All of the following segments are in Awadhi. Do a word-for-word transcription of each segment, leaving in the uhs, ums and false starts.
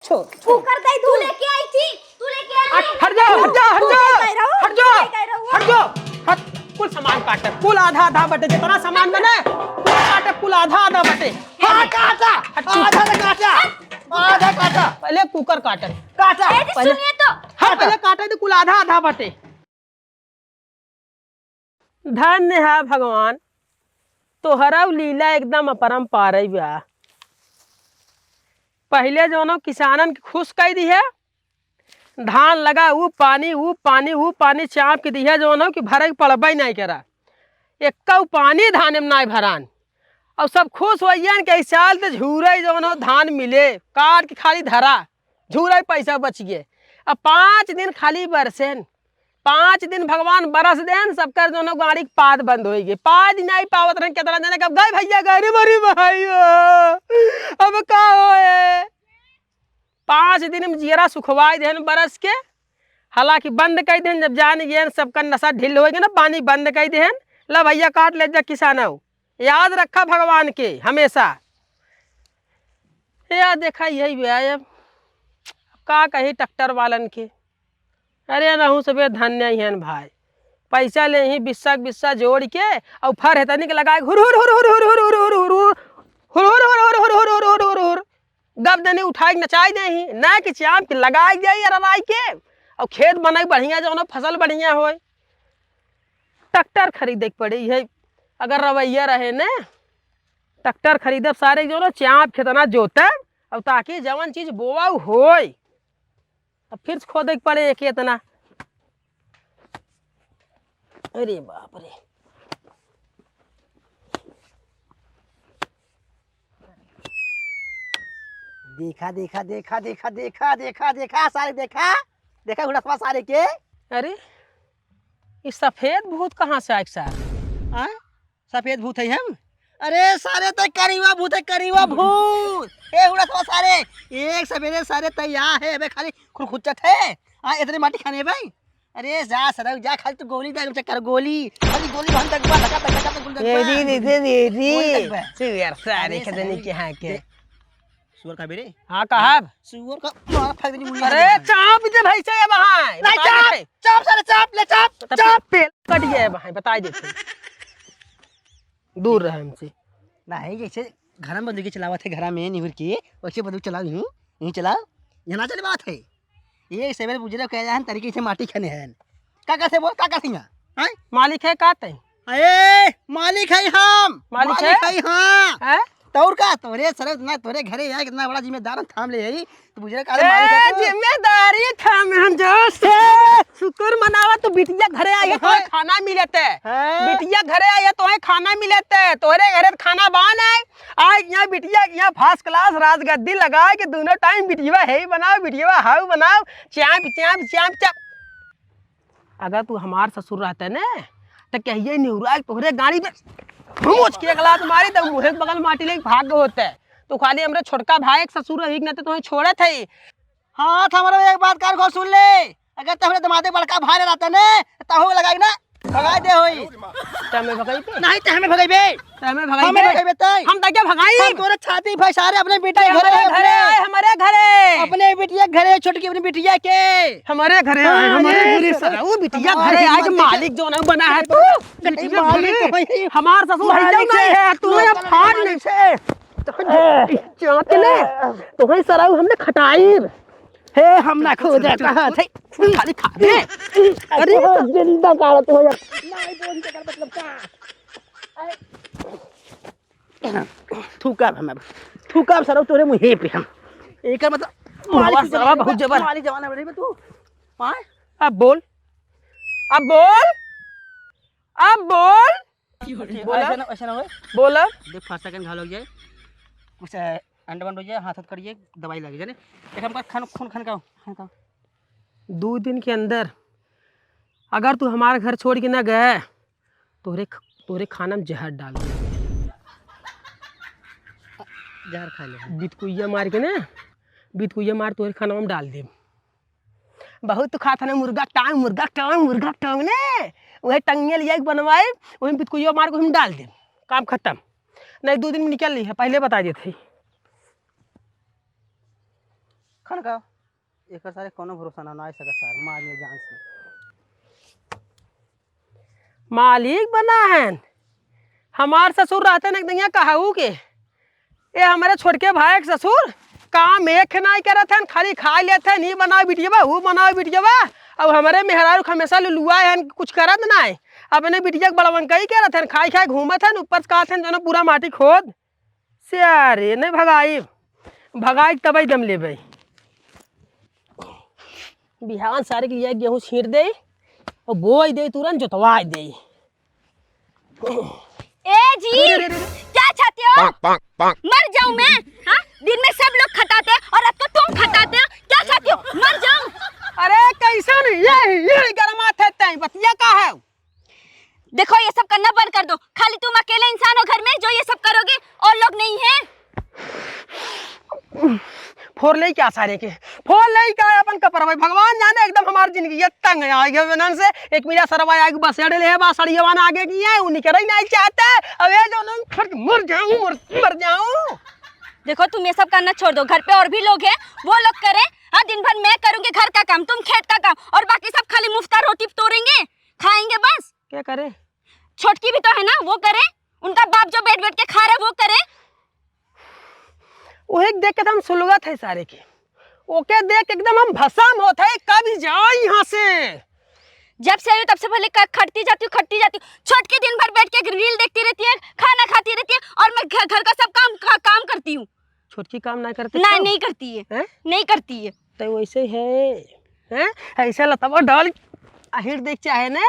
छोड़, छोड़। कुकर दे दू। तू लेके आई थी, तू लेके आई। हट, हट जा, हट जा, हट जा। तू लेके आई रहो, हट जा, तू लेके आई रहो। हट जा। हट, कुल सामान काटे, कुल आधा आधा बटे, जितना सामान बने, कुल काटे, कुल आधा आधा बटे। हाँ, काटा। हट, चुप। आधा तो काटा। आधा काटा। पहले कुकर काटे। काटा। ए जी, पहले, सुनिए तो। हाँ, पहले काटे तो कुल आधा आधा बटे। धन्य है भगवान, तोहरा लीला एकदम अपरंपार बा। पहिले जौनो किसानन के खुश कई दिहे, धान लगा ऊ पानी, ऊ पानी, ऊ पानी चाप के दिहे जौनो कि भरे के पड़बे नाहीं करा। एक्कऊ पानी धाने में नाहीं भरान। अउर सब खुश होइयन कि इस साल तो झूरे जौनो धान मिले, काट के खाली धरा, झूरे पैसा बच गए। अब पाँच दिन खाली बरसेन, पाँच दिन भगवान बरस देन, सबकर जौनो गाड़ी के पाद बंद होइ गए। पाद ही नाहीं पावत रहन, केतना जने कब गए भइया, गए रे मरी भाई हो, अब का होए? पाँच दिन में जियरा सुखवाई देहन बरस के, हालांकि बंद कई देहन, जब जान गए सबका नशा ढील होइ गए ना, पानी बंद कई देहन, ला भइया काट ले जा किसानऊ, याद रखा भगवान के हमेशा। या देखा यही बा, अब का कही ट्रैक्टर वालन के, अरे, नहू सबे धन्य ही हन भाई। पैसा लेही बिस्सा के बिस्सा जोड़ के, अउर फर हेतनी के लगाए, हुर, हुर, हुर। गब देनी उठाए के नचाई देही, ना कि चाप के लगाए जाई अरराई के, अउर खेत बनाई बढ़िया, जौनो फसल बढ़िया होए। ट्रैक्टर खरीदे के पड़े, इहे अगर रवैया रहे ने, ट्रैक्टर खरीदब सारे, जौनो चाप खेतना जोतब, अउर ताकि जवन चीज बोवा उ होए। अब फिर से खोदे के पड़े एक इतना। अरे बाप रे। देखा, देखा, देखा, देखा, देखा, देखा, देखा, सारे देखा। देखा हुड़सवा सारे के। अरे, ई सफेद भूत कहाँ से आइक सार? हाँ? सफेद भूत है हम? अरे सारे, तै करिवा भूत है, करिवा भूत। ए हुड़सवा सारे, एक सवेरे सारे तै आ है, अबे खाली खुरखुच्चत है। आ, इतने माटी खाने भाई। अरे जा सरऊ जा, खाली तू गोली दे, चक्कर गोली, खाली गोली हम तक बा, धका, धका, धका, गोली तक बा। तेरी, तेरी, तेरी। गोली तक बा। सुअर सारे अरे के दनी सारे, के हाँ के। दे-, सुअर का बेरे? हाँ, कहब। सुअर का मार फेंक देनी मुंह अरे, में। चाप दे भाई से अब हाँ। नहीं, बता चाप, दे। चाप सारे, चाप, ले चाप, तब चाप। पेल कट गया है भाई, बताई देते। दूर रहे हमसे। नहीं, जैसे घर में बंदूकी चलावत है, घर में निहुर के, वैसे बंदूक चलाओ, यूं, यूं चलाओ। यहाँ ना चले बात है। ये सेवेरे बुजुर्ग कह जाहन तरीके से माटी खने हैं। का करते बोल, का करते यहाँ? हैं? मालिक है का तै? अरे, मालिक है हम। मालिक मालिक है? है हाँ। हैं? तो और का, तोरे सरे ना, तोरे घरे आए, कितना बड़ा जिम्मेदार हम थाम ले आई। तू बुझे का ए, मालिक है तू? जिम्मेदारी थाम हम जो से। शुक्र मनावा तू बिटिया घरे आई है, अब तोहे है। खाना मिलत है। हैं? बिटिया घरे आई है, तोहे खाना मिलत है। तोरे घरे खाना बान है। आज यहाँ बिटिया के यहाँ first class राजगद्दी लगाए के दोनों time बिटिया है ही बनाओ, बिटिया हाउ बनाओ, चाप, चाप, चाप, चाप। अगर तू हमार ससुर रहते ने, तो कहिए निहुराए तोहरे गाड़ी में घुमुच के एक लात मारी, तो मुँहे के बगल माटी लेके भाग गए होते। तो खाली हमरे छोटका भाई एक ससुर रही के नाते तोहे छोड़त है। हाँ, तो हमारा एक बात कान खोल सुन ले, अगर तो हमरे दमादे बड़का भाई रहता ने, तो हो लगाई ना, भगाई दे होई। ते हमें भगाई पे? नहीं, ते हमें भगाई बे। ते हमें भगाई हमें बे? भगाई बे तई। हम तो क्या भगाई? हम तोरे छाती फैसा रहे अपने बिटिया ते घरे, हमारे घरे अपने, आए, हमारे घरे। अपने बिटिया घरे, छोटकी अपनी बिटिया के। हमारे घरे आए, हाँ, हमारे ये घरे सर। सर, वो बिटिया हमारे घरे आए के मालिक मालिक जो ना बना है तू। बिटिया मालिक घरे। तो वही। हमार ससुर है मालिक जो से। नहीं है, तू मेरा मालिक फाड़ से। नहीं। चाँद के ले, तोहे सराऊ हमने खटाई। हे, हम ना खो जाता है, थे। खाली खा दे। अरे, अरे, जिंदा काढ़त हो यार। नहीं, बोल के कर मतलब का? थूकब हम अब। थूकब सरऊ तोरे मुँहे पे हम। एकर मतलब मालिक साला जवान बहुत बा, जबर। मालिक जवान बा रे तू। हाँ? अब बोल। अब बोल। अब बोल। बोला। ऐसा ना, ऐसा ना होए। बोला। देख, first second घाव लग जाए। कुछ, अ, अंड बंड हो जाए, हाथ हाथ करिए, दवाई लगे, जाने। एक हमका खान, खून खान का, खान का। दो दिन के अंदर अगर तू हमारे घर छोड़ के ना गए, तोरे ख-, तोरे खाना में जहर डाल दे। जहर खा ले। बितकुइया मार के ना, बितकुइया मार तोरे खाना में डाल दे। बहुत तू खात है ना मुर्गा टांग, मुर्गा टांग, मुर्गा टांग ने। वही टंगिया लिया के बनवाए, वही बितकुइया मार के हम डाल दे। काम खत्म। नहीं, दो दिन में निकल ली है, पहले बता देते ही। कनका, एकर सारे कौनो भरोसा ना, ना आइ सके सार, मार लिए जान से। मालिक बना है हमार ससुर रहते न एकदम कहू के। ए हमरे छोटके भाई के ससुर काम एक नाई करत हन, खाली खाइ लेत हन, ई बनाओ बिटियवा, ऊ बनाओ बिटियवा। अब हमरे मेहरारू के हमेशा लुलुआ हन, कुछ करत नाई। अपने बिटिया के बड़वंकई करत हन, खाइ खाइ घूमत हन, ऊपर से कहत हन जौन पूरा माटी खोद। सारे नहीं भगाई, भगाई तबई दम लेबे। बिहान सारे के लिए गेहूं छींट दे और बोई दे, तुरंत जोतवाई दे। ए जी, अरे, अरे, अरे, अरे। क्या चाहते हो? पाक, पाक, पाक। मर जाऊं मैं? हाँ? दिन में सब लोग खटाते हैं और रात को तुम खटाते हो। क्या चाहते हो? मर जाऊं? अरे, कैसन ये, ये गरमात है तैं, बतिया का है? देखो, ये सब करना बंद कर दो। खाली तुम अकेले इंसान हो घर में जो ये सब करोगे, और लोग नहीं हैं। फोर ले क्या सारे के? फोर ले क्या अपन कपड़ा भाई? भगवान जाने, एकदम हमार जिंदगी ये तंग है। आगे बनन से एक मिला सरवा आगे बसेड़े ले बा, सड़ियवा ना आगे की है, उ निकरे ही नहीं चाहते। अब ये जो लोग फट मर जाऊं, मर, मर जाऊं। देखो, तुम ये सब करना छोड़ दो। घर पे और भी लोग हैं, वो लोग करें। हाँ, दिन भर मैं करूंगी घर का काम, तुम खेत का काम, और बाकी सब खाली मुफ्ता रोटी तोड़ेंगे, खाएंगे बस। क्या करे? छोटकी भी तो है ना, वो करे। उनका बाप जो बैठ बैठ के खा रहे, वो करे। वही देख के तो हम सुलगत है सारे के। ओके देख के एकदम हम भसम होत है, कभी जाओ यहाँ से। जब से आई हूँ, तब से पहले क-, खटती जाती हूँ, खटती जाती हूँ। छोटकी दिन भर बैठ के रील देखती रहती है, खाना खाती रहती है, और मैं घर, घर का सब काम, का, काम करती हूँ। छोटकी काम नहीं करती ना, तो? नहीं करती है। हैं? नहीं करती है। तो वैसे ही है, हैं? ऐसे लतवा डाल, अहिर देख चाहे ने,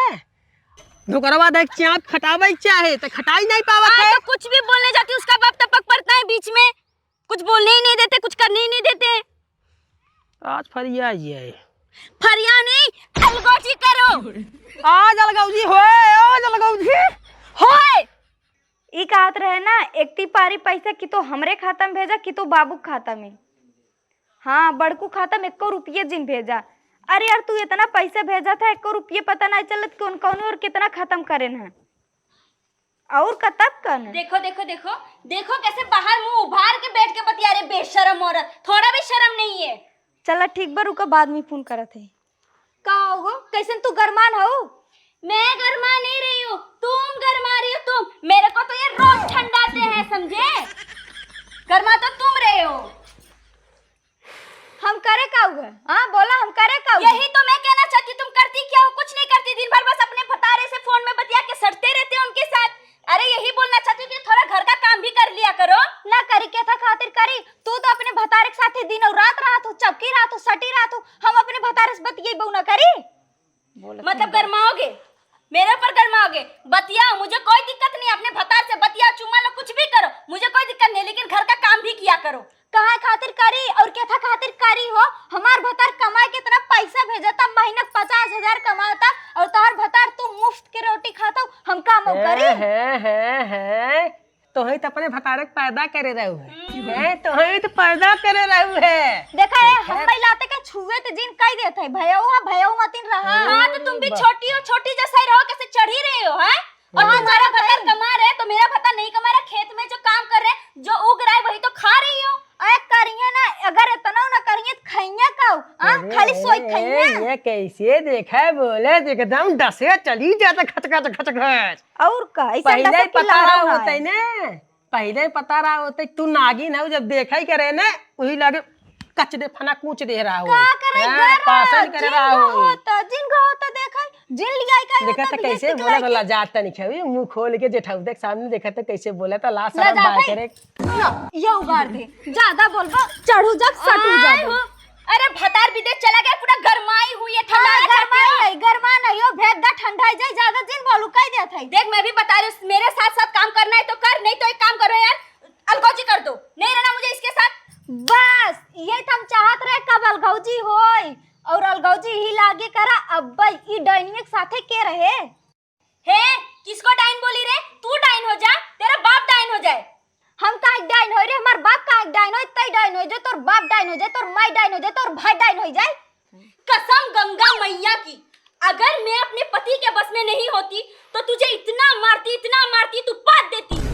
धोकरवा देख चाप खटावे चाहे, तो खटाई नहीं पावत हाँ, है। तो कुछ भी बोलने जाती, उसका बाप टपक पड़ता है बीच में, कुछ बोलने ही नहीं देते, कुछ करने ही नहीं देते। आज फरिया ये है। फरिया नहीं, अलगौजी करो। आज अलगौजी होए, आज अलगौजी होए। ई कहत रहे ना, एकती पारी पैसा कि तो हमरे खाता में भेजा, कि तो बाबू के खाता में। हाँ, बड़कू खाता में एको रुपये जिन भेजा। अरे यार, तू इतना पैसा भेजा था, एको रुपये पता नहीं चलत कि उन कौन और कितना खत्म करेन है। और का तब कन? देखो, देखो, देखो, देखो कैसे बाहर मुंह उभार के बैठ के बतिया रहे, बेशरम औरत, थोड़ा भी शर्म नहीं है। चला ठीक बा, रुका, बाद में फोन करत है। का हो, कैसन तू गरमान हो? मैं गरमा नहीं रही हूँ, तुम गरमा रही हो, तुम। मेरे को तो ये रोज ठंडाते हैं, समझे? गरमा तो तुम रहे हो। हम करे का हुआ? हाँ, बोला, हम करे का हुआ? यही तो मैं कहना चाहती हूँ, तुम करती क्या हो? कुछ नहीं करती, दिन भर बस अपने भतारे से फोन में बतिया के सटते रहते हो उनके साथ। अरे, यही बोलना चाहती हूँ कि थोड़ा घर का काम भी कर लिया करो। ना करी, केथा खातिर करी? तू तो अपने भतारे के साथे दिन और रात रहत हो, चपकी रहत हो, सटी रहत हो, हम अपने भतारे से बतियेबो ना करी? बोलत मतलब नहीं। गरमाओगे, मेरे ऊपर गरमाओगे? बतियाओ, मुझे कोई दिक्कत नहीं, अपने भतार से बतियाओ, चुम्मा लो, कुछ भी करो, मुझे कोई दिक्कत नहीं, लेकिन घर का काम भी किया करो। काहे खातिर करी और केथा खातिर करी हो? हमार भतार कमाए के इतना पैसा भेजता, महीना के पचास हजार कमाता, और तोहर भतार तू मुफ्त के रोटी खाता, हम काम करी? हैं, हैं, हैं, हैं। तोहई तो अपने भतारे के पैदा करे रहू है। हम्म। हैं, तोहई तो पैदा करे रहू है। देखा है, ठीक है। हम महिलाते के छुए तो जिन कह देत है, भयऊ है, भयऊ मतिन रहा। हाँ, तो तुम भी बस। छोटी हो, छोटी जैसा ही रहो, कैसे चढ़ी रहे हो, हैं? और हाँ, तुम्हारा भतार कमा रहे, तो मेरा भतार नहीं कमा रहा, खेत में जो काम कर रहे, जो उग रहा है, वही तो खा रही हो। अरे करिए ना, अगर इतना ना करिए तो खाइए का? हाँ, अरे, खाली सोई अरे, खाइए। ये कैसे देखा है, बोले एकदम डसे चली जाता खच खच खच खच। और का, ऐसे पहिले डसे कि पता लाड़ो रहा है। होते ने, पहिले पता रहा होते, तू नागिन हऊ, जब देखा ही करे ने, वही लागे कच दे फना कूच दे रहा हो। का करे हैं, घर पासन करे जिन रहा हो। होता, जिन का होता देखा, जिन लिया का देखा होता, तो कैसे बोला तो लजात तनी खेवी, मुंह खोल के जेठाऊ देख सामने देखा तो कैसे बोला तो लाज शरम लजात बाय है। करे। ना, ये उगाड़ दे, ज्यादा बोलबा, चढ़ू जब सटू आय जब। हो, अरे भतार विदेश चला गया, पूरा गरमाई हुई है, ठंडा हाँ, है, गरमा नहीं, गरमा नहीं हो, भेद दा ठंडा जाए, ज्यादा जिन बोलू कह देत है। देख, मैं भी बता रही हूँ, मेरे साथ साथ काम करना है तो कर, नहीं तो एक काम करो यार, अलगौजी कर दो, नहीं रहना मुझे इसके साथ। बस ये तो हम चाहत रहे, कब अलगौजी होई, और अलगौजी ही लागे करा। अब ई डाइनिया के साथे के रहे? हे, किसको डाइन बोली रे? तू डाइन हो जा, तेरा बाप डाइन हो जाए। हम काहे डाइन होई रे? हमार बाप काहे डाइन होई? तई डाइन होई जाए, तोर बाप डाइन हो जाए, तोर माई डाइन हो जाए, तोर भाई डाइन हो जाए। कसम गंगा मैया की, अगर मैं अपने पति के बस में नहीं होती तो तुझे इतना मारती, इतना मारती, तू पाद देती।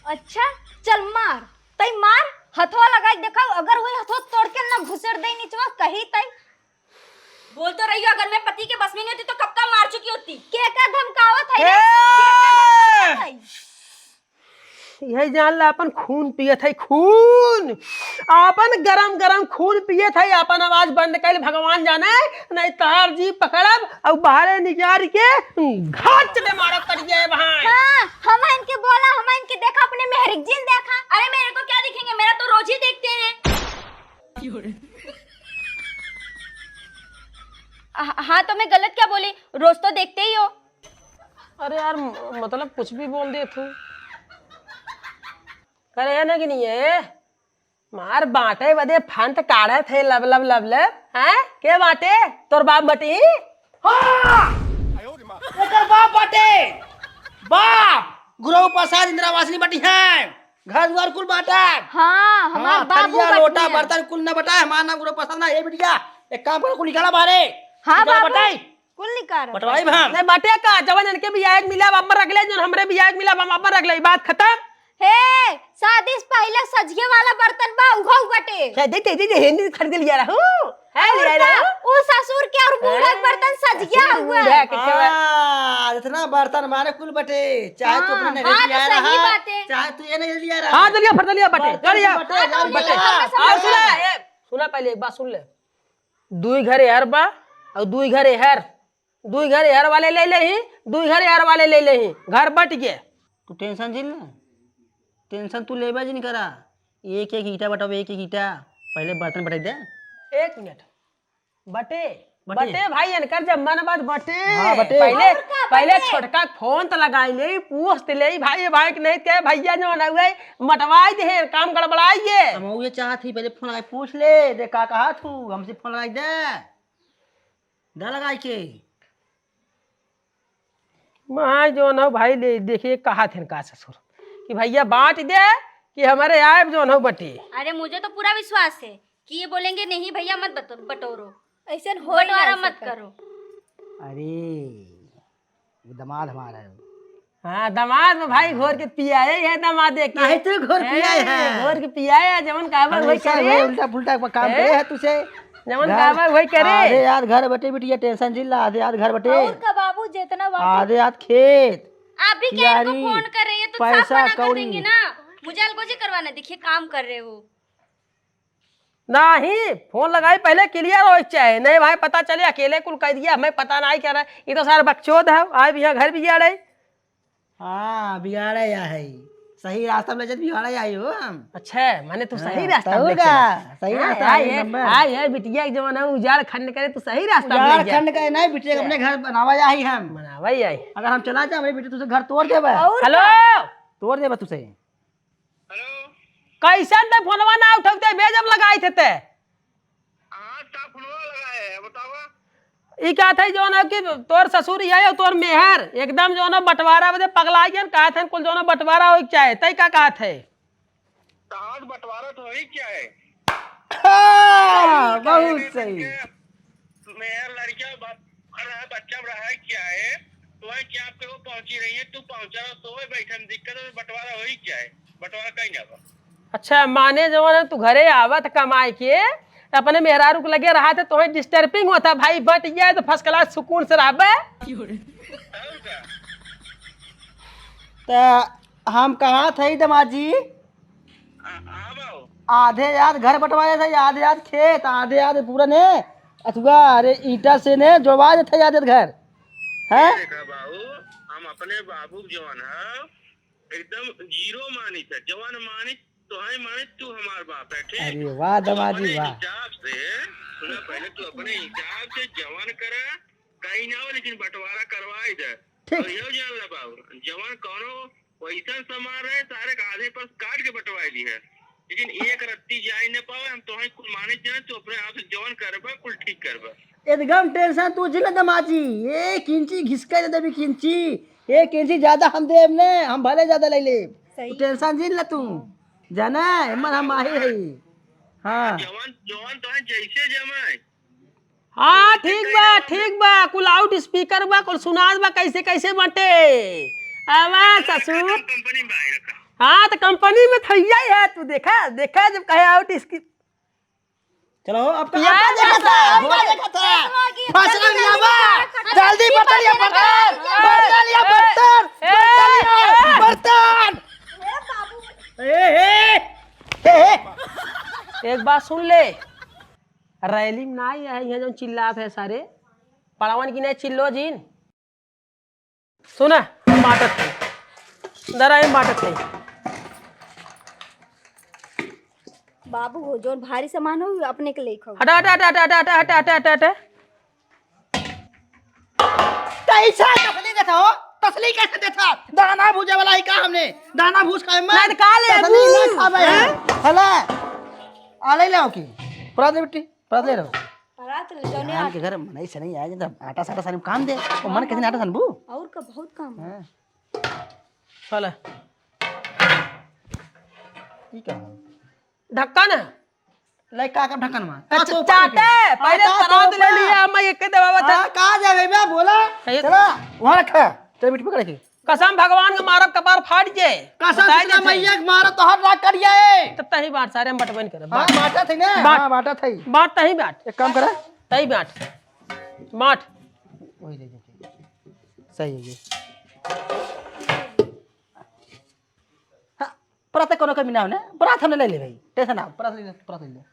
अच्छा, चल मार, तई मार। हथवा लगाई के देखाओ, अगर वही हथवा तोड़ के ना घुसेड़ दे निचवा कही तई। बोल तो रही हो, अगर मैं पति के बस में नहीं होती तो कब का मार चुकी होती। के का धमकावत है रे? के का धमकावत है? यही जान ला, अपन खून पियत है, खून। अपन गरम गरम खून पियत है, अपन आवाज बंद कर ले, भगवान जाने, नहीं तार जी पकड़ब और बाहरे निकाल के घाच दे मारब करिए भाई। हाँ, हम इनके बोला, हम इनके देखा, अपने मेहरिक जिन देखा। अरे मेरे को क्या दिखेंगे, मेरा तो रोज ही देखते हैं। हाँ, हाँ, तो मैं गलत क्या बोली? रोज तो देखते ही हो। अरे यार, म-, मतलब कुछ भी बोल दे तू। करे है ना कि नहीं है? मार बाटे बदे फंत काढ़त है, लब, लब, लब, लब। हैं? के बाटे? तोर बाप बटी? हाँ! एकर बाप बाटे। बाप! गुरु प्रसाद इंदिरा आवास नहीं बटी है। घर द्वार कुल बाटा। हाँ, हमार हाँ, बाबू थरिया, लोटा, बटिया। बर्तन कुल न बटाए, हमार नाम गुरु प्रसाद ना, ए बिटिया, एक काम करो, कुल निकाला बाहरे। हाँ, निकाला बाबू। बटाई। कुल निकाल। बटवाई भाम। नहीं, बटे का, जवन इनके बियाह के मिला, अपन रख ले, जवन हमरे बियाह के मिला, हम अपन रख ले, बात खत्म। हे, शादी से पहले सजिए वाला बर्तन बा, उहो बटे। दे, दे, दे, दे, हेनी खरीद लिया रहू। है, और लिया का? रहू। उ ससुर के और बूढ़ा के बर्तन सजिया हुआ है। बूढ़ा के केवल। हाँ, इतना बर्तन मारे कुल बटे, चाहे तू हाँ, अपने नहीं बात लिया सही रहा, बात है। चाहे तू ये नहीं लिया रहा। हाँ, दलिया, फट दलिया बटे, बर्तन दलिया। बटे, बटे। बटे। और सुना, ए, सुना पहले एक बात सुन ले। दुई घर एहर बा और दुई घर एहर, दुई घर एहर वाले ले लेही, दुई घर एहर वाले ले लेही, घर बट गए। तू tension जिन ना, tension तू लेबे जिन करा। एक एक ईंटा बटावे, एक एक ईंटा। पहले बर्तन बटाई दे। एक मिनट, बटे, बटे। बटे भाई, इनकर जब मन बात बटे। हाँ, बटे। पहले, और का पहले बटे? छोटका के फोन त लगाई ले, पूछ त ले, भाई, भाई के नहीं ते भैया जो ना हुए, मटवाई दे, काम गड़बड़ाई है। हम ये चाहत ही, पहले फोन लगाई पूछ ले, दे का कहा तू, हमसे फोन लगाई दे। दा लगाई के। मैं जौन हौ भाई ले, देखिए, कहा थे का ससुर कि भैया बांट दे कि हमारे आए जौन हौ बटे। अरे, मुझे तो पूरा विश्वास है कि ये बोलेंगे, "नहीं भैया, मत बटो-, बटोरो।" ऐसन हो ही बंटवारा ना मत सके। करो। अरे, वो दामाद हमारा है। हाँ, दामाद में भाई घोर के पियाए है, दामाद देख के। नहीं, तू घोर पियाए हैं, है। घोर के पियाए है, जवन कहबा अरे, वही ऐसा करे। है, उल्टा पुल्टा काम हैं? करे है तुझे। जवन घर, कहबा वही करे। आधे याद घर बटे बिटिया, tension जिन ला, आधे याद घर बटे। और का बाबू जितना बाटे। आधे याद खेत। आप भी क्या इनको कियारी, फोन कर रही है तो साफ पैसा मना कर कौड़ी। देंगे ना। मुझे अलगोजी करवाना, देखिए काम कर रहे हो। नाही, फोन लगाई पहले clear होए के चाहे, नहीं भाई पता चले अकेले कुल कह दिया, हमें पता नहीं क्या रहा। ये तो सारे बकचोद है, आए भी यहाँ घर बिगाड़े। हाँ, बिगाड़े या है, सही रास्ता में ले जात बिगाड़े आई हो हम। अच्छा, माने तू सही हाँ, रास्ता में तू ले का? चला। सही हाँ, रास्ता आई में है, नंबर। आई है, बिटिया के जमाना में उजाड़ खंड करे, तू सही रास्ता में उजाड़ ले जा। खंड करे नहीं, बिटिया के हाँ। अपने घर बनावा आई हम। बनावा आई। अगर हम चला जाए, हमारे बेटे तुझे घर तोड़ देबे। और हेलो। का? तोड़ देबे तुझे। हेलो। कैसन ते फोनवा ना उठौते, बे जब लगाई थे ते। हाँ, ता फोनवा लगाए है, बतावा। ई कहत है जौन है कि तोर ससुर ही है और तोर मेहर एकदम जौन है बंटवारा बदे पगला गया, कहत है कुल जौन है बंटवारा होए के चाहे, तै का कहत है? कहाँ से बंटवारा तो होई के चाहे? हाँ, बहुत सही। मेहर लड़किया बाप रहा, बच्चा रहा क्या है? तो वही क्या आपके वो पहुंची रही है, तू पहुंचा रहा, तो वही बैठन दिक्कत है, बंटवारा होई के चाहे? बंटवारा कहीं ना बा। अच्छा, माने जवन है तू घरे आवत कमाए के, त अपने मेहरारू के लगे रहा थे, तोहे disturbing होता भाई, बट ये है तो first class सुकून से रहबे। और का? त हम कहा थे दामाद जी, आ, आ बाबू। आधे याद घर बंटवाए थे, आधे याद खेत, आधे याद पूरा ने अथुआ, अरे ईंटा से ने जोड़वा देते याद घर, हैं? देखा बाबू, हम अपने बाबू के जवन है, एकदम zero मानी थे, जवन मानी तो है मानी, तू हमार बाप है, ठीक? अरे वाह दामाद जी, अपने वाह। हिसाब से, सुना पहले, तू अपने हिसाब से जवन करा, कहीं ना हो, लेकिन बंटवारा करवाई दे। ठीक। और यो जान ला बाबू, जवन कौनो वैसन सामान रहे, सारे का आधे पर काट के बंटवाई दी है, लेकिन एक रत्ती जाए न पावे। हम तोहे कुल माने जाए, तू अपने आप से जवन करबा, कुल ठीक करबा। एकदम tension तू जिन दामाद जी, एक इंची घिसके न देबी, एक इंची, एक इंची ज्यादा हम देब ने, हम भले ज्यादा ले लेब। सही। तू tension जिन ला तू, जाना है, एमन हम माहिर हई। हाँ। जवन, जवन तोहे जैसे जमाए, हाँ, ठीक बा, ठीक बा। कुल loud speaker बा, कुल सुनात बा, कैसे, कैसे बाटे? आवा, ससुर। कंपनी में बाहर रखा। हाँ, तो कंपनी में थैया ही है, तू देखा, देखा जब कहे आउट इसकी। चलो, अब का, अब का देखा था? अब का देखा था? फैसला लिया बा। जल्दी बर्तन लिया, बर्तन। बर्तन लिया, बर्तन। बर्तन लिया, बर्तन। ए, ए, ए, ए। एक बात सुन ले, रैली में ना आई है, यहाँ जौन चिल्लात है सारे, पड़वन की नहीं चिल्लो जिन। सुना, हम बाँटत हई। दरा, हम बाँटत हई। बाबू हो, जौन भारी सामान हो, अपने के लेके खाओ। हटा, हटा, हटा। कैसा तसली देता हो? तसली कैसे देता? दाना भूजे वाला ही का हमने? दाना भूज खाए में? नहीं, तो का ले तसली आबू? ना खाबे हैं। हैं? हला। आ ले लेओ की? परात ले बिट्टी, परात ले रहो। परात ले, जौने धान के घर मनई से नहीं आए, जब आटा साटा सारे काम दे, वो मन कैसे आटा सानबू? और का बहुत काम है। हाँ। चला। ई का है? ढक्कन है। ले का का ढक्कन में? अच्छा, का तो ऊपर चाटे, के? पहले हाँ, का परात तो ले ऊपर? लिया, हम एक के दबावत है। हाँ, का जावे बे, बोला? कहिए। चला, वहाँ रखा। चल, बिट्टी पकड़ के। कसम भगवान के मारब, कपार फाट जाए। कसम बताए सीता देते। मैया के मारब, तोहर नाक कट जाए। तब तही बाँट, सारे हम बटबे नहीं करब। हाँ, बाँट। बाँटा थे ना? बाँट। हाँ, बाँटा थे। बाँट, तही बाँट। एक काम करा। तही बाँट। बाँट। वही ले, ले, ले। सही है ये। हाँ, परात कोनो कमी ना होने, परात हमने ले ले भाई, tension ना, परात ले, परात ले।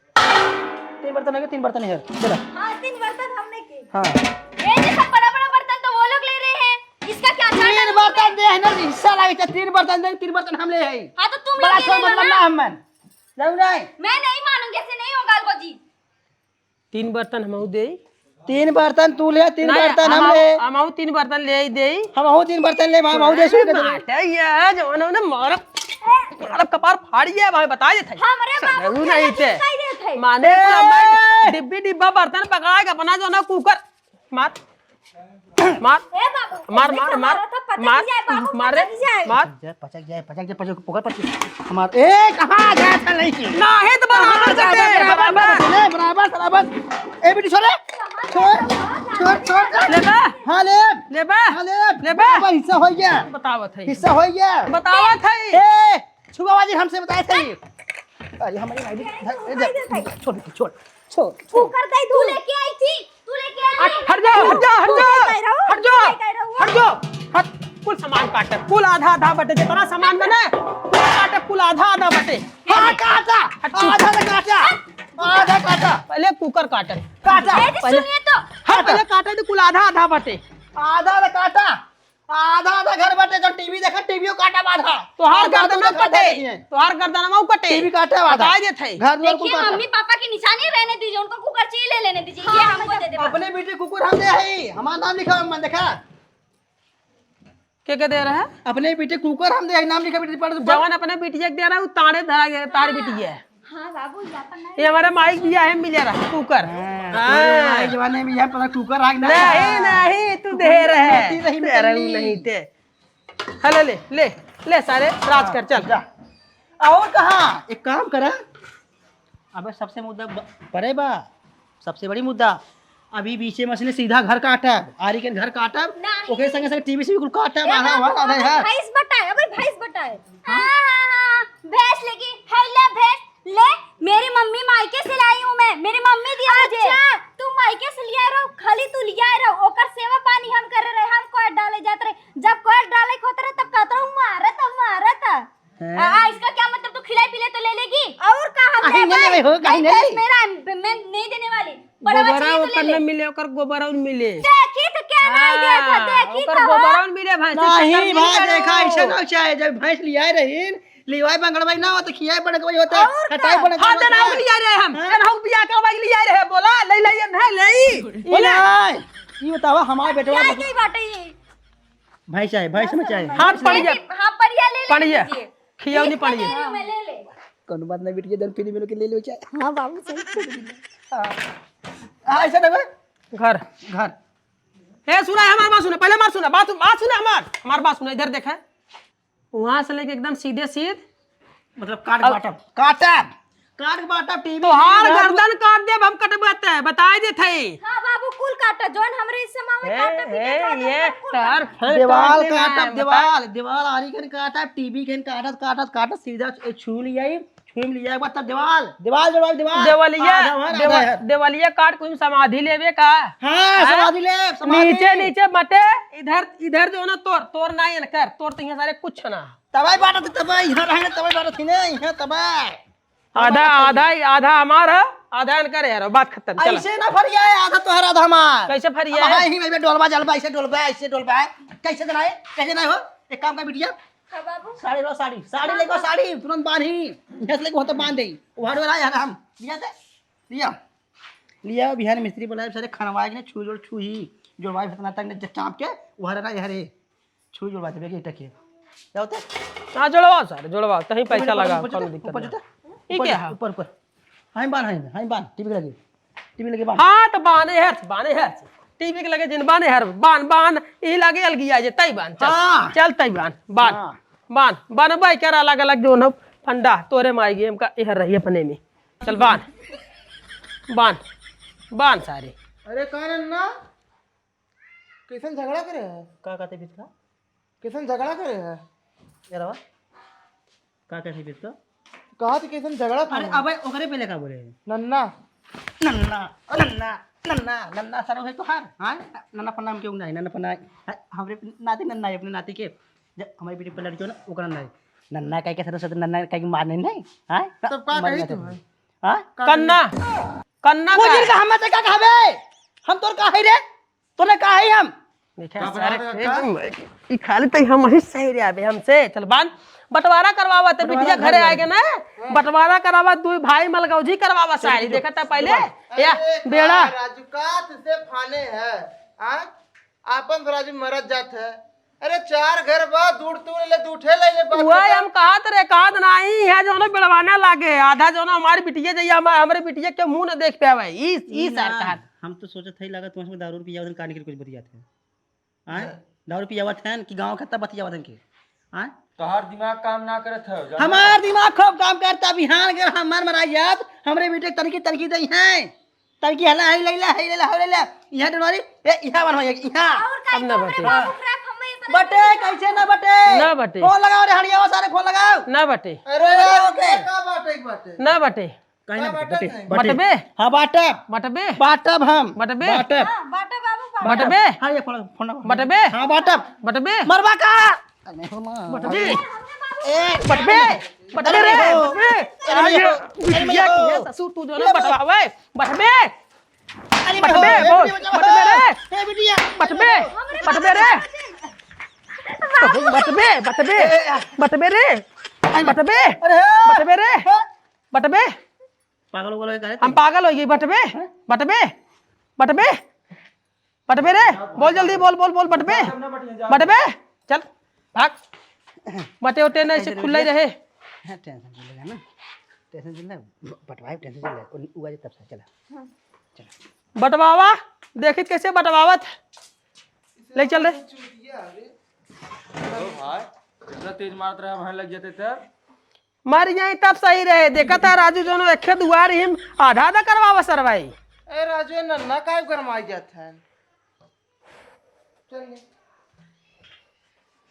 तीन बर्तन है, तीन बर्तन है, चला। हाँ, तीन बर्तन हमने के। हाँ। ये जो सब बड़ा बड़ा बर्तन तो वो लोग ले रहे हैं, इसका क्या चार तीन टन बर्तन दे है ना, हिस्सा लागे, तीन बर्तन दे, तीन बर्तन हम ले आई। हाँ, तो तुम बड़ा लोग ये छोट ले लो बर्तन ना। ना हम मन। जाऊ नहीं। मैं नहीं मानूंगी, ऐसे नहीं होगा, अलगो जी। तीन बर्तन हमहू देई। तीन बर्तन तू ले, तीन नहीं, बर्तन हम हमहू, ले। हमहू तीन बर्तन ले ही देई। हमहू तीन बर्तन ले, हमहू दे, सुन के दे। माटे ये जवन हमने मारब, मारब कपार फाड़ ये, भाई बता देत है। हमरे बाबू सरऊ के नहीं लगे थे। कह देत है। माने ए! पूरा मैं डिब्बी डिब्बा बर्तन पकाए के अपना जो ना कुकर मार। मार। ए बाबू, मार, ऐसे मार, का मार, मारा था? पचक मार, जाए बाबू, मार रे, पचक जाए। मार। पचक जाए, पचक जाए, पचक जाए, पकड़, पचक। हमार, ए, कहाँ गया था लड़की? ना, हे तो बराबर कहाँ से गया? दे, बराबर, बराबर। बराबर, बराबर, बराबर। ए, बेटी, छोड़ रे। छोड़, छोड़, छोड़। लेबे? हाँ, ले। लेबे? हाँ, ले। लेबे? बराबर हिस्सा हो गया। बतावत है। हिस्सा हो गया। बतावत है। ए, छुआबाजी हमसे बताए थे। अरे हमारी भाई, ए, ए, छोड़, छोड़, छोड़, छोड़। कुकर दे, तू लेके आई थी, तू लेके आई थी। हट, हट जाओ, हट जाओ, हट तू जाओ, लेके आई रहो, हट जाओ, तू लेके आई रहो। हट जाओ, हट। कुल सामान काटे, कुल आधा आधा बटे, जितना सामान बने, कुल काटे, कुल आधा आधा बटे। हाँ, काटा, हट, चुप। आधा तो काटा, आधा काटा। पहले कुकर काटे। काटा। ए, तो पहले सुनिए तो। हाँ, पहले काटे तो कुल आधा आधा बटे। आधा तो काटा। आधा आधा घर बाटे, जो टीवी देखे, टीवीओ काटा बाधा। तोहार आधा गर्दन आधा में कटे, देखिए। तोहार गर्दन में कटे। टीवी काटा बाधा। बताए देत है। घर दुआर देखिए, कुल काटा। मम्मी पापा की निशानी रहने दीजिए, उनको कुकर चाहिए, ले लेने दीजिए, ये हमको दे दे बस। अपने बेटे कुकर हम दे है, हमारा नाम लिखा मन देखा। के के दे रहा है? अपने बेटे कुकर हम दे है, नाम लिखा बेटे पर। जवान अपने बिटिया के दे रहा है, वो ताड़े धरा गया, तार बिटिया है। हाँ बाबू, ये अपन नहीं ये हमारे माई के बियाह में मिले रहा कुकर। हाँ, हाँ। तोरे माई जवाने में बियाह पर कुकर आग ना। नहीं, नहीं, तू दे रहे। नहीं, नहीं, तेरा नहीं। नहीं ते। हेलो, ले, ले, ले सारे, राज कर, चल। जा। और कहाँ? एक काम करा। अबे सबसे मुद्दा ब-, परे बा। सबसे बड़ी मुद्दा। अभी बीचे में से सीधा घर काटब, आरी के घर काटब, नहीं। ओकरे संगे संगे टीवी से भी कुल काटब, ए आधा बाबू, हमारा, आधा अबे है। भैंस बटाए, अबे भैंस बटाए। हाँ, हाँ, हाँ, हाँ, भैंस लेके, है ले भैंस, ले, मेरी मम्मी मायके से लाई हूँ मैं, मेरी मम्मी दिया मुझे। अच्छा, तू मायके से लिया रहो, खाली तू लिया रहो, ओकर सेवा पानी हम करे रहे, हम कोयर डाले जात रहे, जब कोयर डाले के होत रहे तब कहत रहो, "मारत, मारत।" हैं? आ, आ, इसका क्या मतलब, तू खिलाई पिलाई तो ले लेगी? और का हम कहीं लेबे? नहीं लेबे हो, कहीं नहीं नहीं। मेरा, मैं नहीं देने वाली। बड़वा गोबरा चाहिए तो ओकर ले ले। न मिले, ओकर गोबरा उन मिले। देखी तो क्या नहीं हाँ, देखा, देखी ओकर तो गोबरा हो। उन मिले, भैंस नहीं, खत्म भाई, नहीं देखा, करो। ऐसे ना चाहे, जब भैंस लियाए रहीन, लिवाए बंगड़वाई ना हो, तो खियाए बंगड़वाई होता है, और खटाई का? बंगड़वाई हाँ, होता है। तना लिया रहे हम, हाँ? तना बिया का बाई लिया रहे, बोला, ले, ले, ये नहीं, ले। बोला, ये बतावा, हमार बेटवा क्या बस की बाटे ये? भैंस चाहे, भैंस में चाहे। हाँ, भैंस पड़िया। ले, हाँ, पड़िया ले, ले पड़िया। लीजिए। खियौनी एक पड़िया। ले लूँ मैं, ले ले। कौनो बात नहीं, बिटिया, जौन फ्री में लोग के ले लो चाहे। हाँ, बाबू, सही। हाँ। हाँ, ऐसा ना बे? घर। घर। ए, सुना है, हमार बात सुना, पहले हमार सुना, बात, बात सुना हमार, हमार बात सुना, इधर देखा। वहाँ से लेके एकदम सीधे सीध मतलब काट के अब बाटब। काटब। काट के बाटब, टीवी तोहार में गर्दन काट देब हम, कटबे ते, बताए देत हई। हाँ बाबू, कुल काटा, जौन हमरे हिस्सा में आवे, ए, काटा, पीटा, ए, जौन ये हमरे कुल तोहर काटा। फल दीवाल काटने काटब, आए, दीवाल, दीवाल आरी खन काटब, टीवी खन काटत, काटत, काटत, सीधा ए, छू लिया, छू लिया, एक बार तब दीवाल, दीवाल, दीवाल, दीवाल। देवलिया, आधा हमार, देव-, आधा है। देवलिया काट कोई समाधि लेबे का? हाँ, हैं? समाधि ले, समाधि। नीचे, नीचे बटे, इधर, इधर जो ना तोर, तोर ना इनकर, तोर तो यहाँ सारे कुछ ना। तबाही बाटत, तबाही, यहाँ रहने तबाही बाटत ही नहीं, यहाँ तबाही। आधा, आधा, आधा हमार है, आधा इनकर है, बात खत्म, चला। ऐसे ना फरिया है, आधा तोहर, आधा हमार। कैसे फरिया अब है? हाँ, ही में डोलबा, जलबा, ऐसे डोलबा, ऐसे डोलबा है। कैसे देना है? कैसे देना है हो? एक काम कर बिटिया। हाँ बाबू। साड़ी लो, साड़ी। साड़ी हाँ, लेके आओ, हाँ। साड़ी। तुरंत बांध ही। यहाँ से लेके वहाँ तक बांध दे। वहाँ डोला यार हम। लिया दे। लिया। लिया, बिहान मिस्त्री बोला, सारे खनवाए के ना, छू जोड़, छू ही। जोड़वाए इतना तक ने चाप के, वहाँ रहा, यहाँ रे। छुई जोड़वा देबे के टके। क्या होते? हाँ, जोड़वाओ सारे, जोड़वाओ, तहीं पैसा ऊपर, लगा, ऊपर कौन जूते, दिक्कत ऊपर नहीं। जूते। ई ऊपर क्या जूते, है? ऊपर, ऊपर। हाँ, बांध, हाँ, हाँ, बांध, टीवी लगे। टीवी लगे, बांध। हाँ, तो बांधे हर, बांधे हर। टीवी के लगे जिन बांधे हर, बांध, बांध, ई लगे अलगी आ जे, तई बांध, चल। हाँ। चल, तई बांध, बांध। हाँ। बांध, बांध, भाई, क्या अलग अलग जो न फंडा, तोरे माई गेम का एहर रही अपने में। चल, बांध। बांध, बांध सारे। अरे, कौन है ना? कैसन झगड़ा करे है? का कहते बीच का? कैसन झगड़ा करे है? यारवा, का कहते बीच का? कहा तो कैसन झगड़ा करे अरे, है? अबे, ओकरे पहले का बोले है? नन्ना। नन्ना, ओ नन्ना, नन्ना, नन्ना, सर, है तोहार? हाँ? नन्ना फन्ना हम क्यों नहीं? नन्ना फन्ना, हाँ, हमरे नाती नन्ना है, अपने नाती के। जब हमारी बेटी पे लड़की हो ना, ओकरा नहीं। नन्ना कह के सर, सर, नन्ना कह के मारने नहीं, हाँ? तब का मारने कही नहीं। तुम? हाँ? का कन्ना, कही? कन्ना कुछ का? दिन का हम से का कहबे? हम तोर का है रे? तूने कहा है हम? देखा का सारे बना रहे हो, का? ई खाली तई हम ही सही रे अबे हमसे। चल बान, बंटवारा करवावा ते बंटवारा बिटिया घरे घर आएगा ना, हाँ। बंटवारा करावा, दुई भाई मलगौजी करवावा सारी। देखा था पहले, अरे या का बेड़ा। राजू का तुझसे फाने है, आ? आपन तो राजू मरत जात है। अरे चार घर बा, दूर तू ले ले, दूठे ले ले, बाप वही रे। हम कहत रे, कहत नाही है, जो ना बेड़वाना लागे, आधा जो ना हमारी बिटिया जाइए, हम, हमरे बिटिया के मुंह न देख पावे, ई, ई ई सार ना, कहत। हम तो सोचत है, लागत तुमसे दारू पियावत हन, कान के कुछ बतियात है। आय? हैं? दारू पियावत हन कि गाँव के तब बतियावत हन के? आय? तोहार दिमाग काम ना करत है, जानो? हमार दिमाग खूब काम करता, बिहान के हमार मराई जात, हमरे बेटे तनकी, तनकी दई हैं। तनकी हला, हई लैला, हई लैला, हई लैला। इहाँ डोनारी, ए, इहाँ बन होइए, इहाँ। और का अब ना इतना बटे। बाबू खराब, हमें इतना बटे, कैसे ना बटे? ना बटे। फोन लगाओ रे, हड़ियावा सारे फोन लगाओ। ना बटे। अरे, अरे, ओके। का बाटे, एक बाटे? ना बटे। काहे ना का बटे? बाटत बटे, नहीं? बटे। बटबे? हाँ, बाटब। बटबे? बाटब हम। बटबे? बाटब। हाँ, बाटब बाबू, बाटब। बटबे? हाँ, ये फोन, फोन लगा। बटबे? हाँ, बाटब। बटबे? मरबा का? अरे हो माँ। बटबे? ए, बटबे? बटबे अरे रे, हो। बटबे। अरे आज हो। ये बिटिया अरे हो। की है, ससुर तू जो ना ए बाबा। बटवावे। बटबे? अरे बटबे, ए, बोल। बिटिया बचाओ। बटबे रे। ए, बिटिया। बटबे? बटबे रे। बटबे, बटबे। ए, ए, आ। बटबे रे। अरे बटबे। अरे हो। बटबे रे। हो। बटबे? पागल उगल हो गए का रे हम तू? पागल हो गई, बटबे? हैं? बटबे? बटबे? बटबे रे? बोल जल्दी, बोल, बोल, बोल, बटबे? बटबे? चल, भाग। बटे उटे नहीं से इधर खुला ही उधर। रहे। हाँ, tension चलेगा ना। Tension चल रहा है। बटवाए, tension चल रहा है। उन-, उगा जे तब से चला। हाँ। चला। बटवावा, देखित कैसे बटवावत। ले चल रे। ओ भाई, इतना तेज मारत रहे, वहाँ लग जाते तब। मर जाई तब सही रहे। देखत है राजू जोनो एके दुआर हिम आधा आधा करवावा सरवाई। ए राजू, ए नन्ना काहे गरमाई जात है? चल ले।